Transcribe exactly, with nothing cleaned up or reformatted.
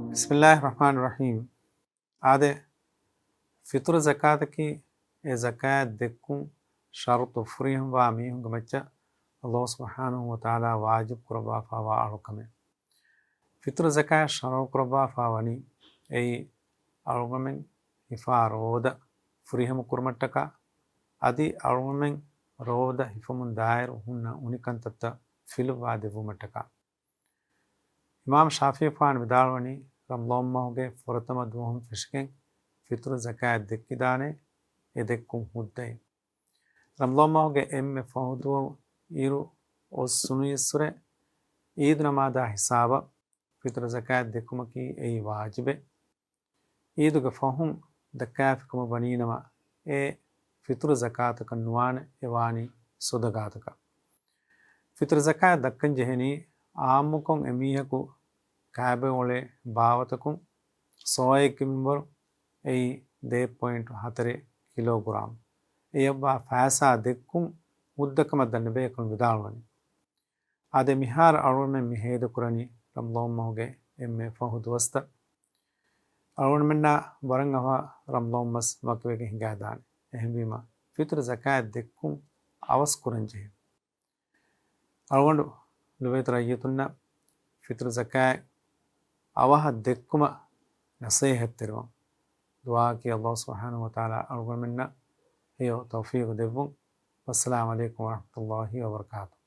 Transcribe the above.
ބިސްމިއްލާހި ރަޙްމާނި ރަޙީމް. އާދެ، ފިތުރު ޒަކާތަކީ އެ ޒަކާތް ދެއްކުން ޝަރުޠު ފުރިހަމަވާ މީހުންގެ މައްޗަށް ﷲ ސުބްޙާނަހޫ ވަތަޢާލާ ވާޖިބު ކުރައްވާފައިވާ އަޅުކަމެއް. ފިތުރު ޒަކާތް ޝަރުޢު ކުރައްވާފައި ވަނީ އެއީ އަޅުގަމެން ހިފާ ރޯދަ ފުރިހަމަ ކުރުމަށްޓަކާ، އަދި އަޅުގަމެން ރޯދަ ހިފުމުން ދާއިރު ހުންނަ އުނިކަންތައްތައް ފިލުއްވާ ދެއްވުމަށްޓަކާ. އިމާމް ޝާފިޢީފާނު ވިދާޅުވަނީ، ރަމަޟާން މަހުގެ ފުރަތަމަ ދުވަހުން ފެށިގެން ފިތުރު ޒަކާތް ދެއްކިދާނެ، އެ ދެއްކުން ހުއްދައި. ރަމަޟާން މަހުގެ އެންމެ ފަހު ދުވަހު އިރު އޮއްސުނުއިއްސުރެ އީދު ނަމާދާ ހިސާބަށް ފިތުރު ޒަކާތް ދެއްކުމަކީ އެއީ ވާޖިބެއް. އީދުގެ ފަހުން ދައްކާފިކަމަށް ވަނީނަމަ، އެ ފިތުރު ޒަކާތަކަށް ނުވާނެ، އެ ވާނީ ޞަދަޤާތަކަށް. ފިތުރު ޒަކާތް ދައްކަން ޖެހެނީ އާއްމުކޮށް އެމީހަކު ކައިބައި އުޅޭ ބާވަތަކުން ސާޢެއްގެ މިންވަރު، އެއީ ދޭއް ޕޮއިންޓު ހަތަރެއް ކިލޯގްރާމް، އެޔަށްވާ ފައިސާ ދެއްކުން ހުއްދަކަމަށް ދަންނަބޭކަލުން ވިދާޅުވަނީ. އާދެ، މިހާރު އަޅުގަނޑުމެން މި ހޭދަކުރަނީ ރަމަޟާން މަހުގެ އެންމެ ފަހު ދުވަސްތައް. އަޅުގަނޑުމެންނާ ވަރަށް އަވަހަށް ރަމަޟާން މަސް ވަކިވެގެން ހިނގާދާނެ. އެހެންވީމަ، ފިތުރު ޒަކާތް ދެއްކުން އަވަސް ކުރަން ޖެހޭ. އަޅުގަނޑު ލޮބުވެތި ރައްޔިތުންނަށް ފިތުރު ޒަކާތް އަވަހަށް ދެއްކުމަށް ނަސޭހަތްތެރިވަން. ދުޢާއަކީ ﷲ ސުބްޙާނަހޫ ވަތަޢާލާ އަޅުގަނޑުމެންނަށް ހެޔޮ ތައުފީޤު ދެއްވުން. ވައްސަލާމު ޢަލައިކުމް ވަރަޙްމަތުﷲި ވަބަރަކާތުހު.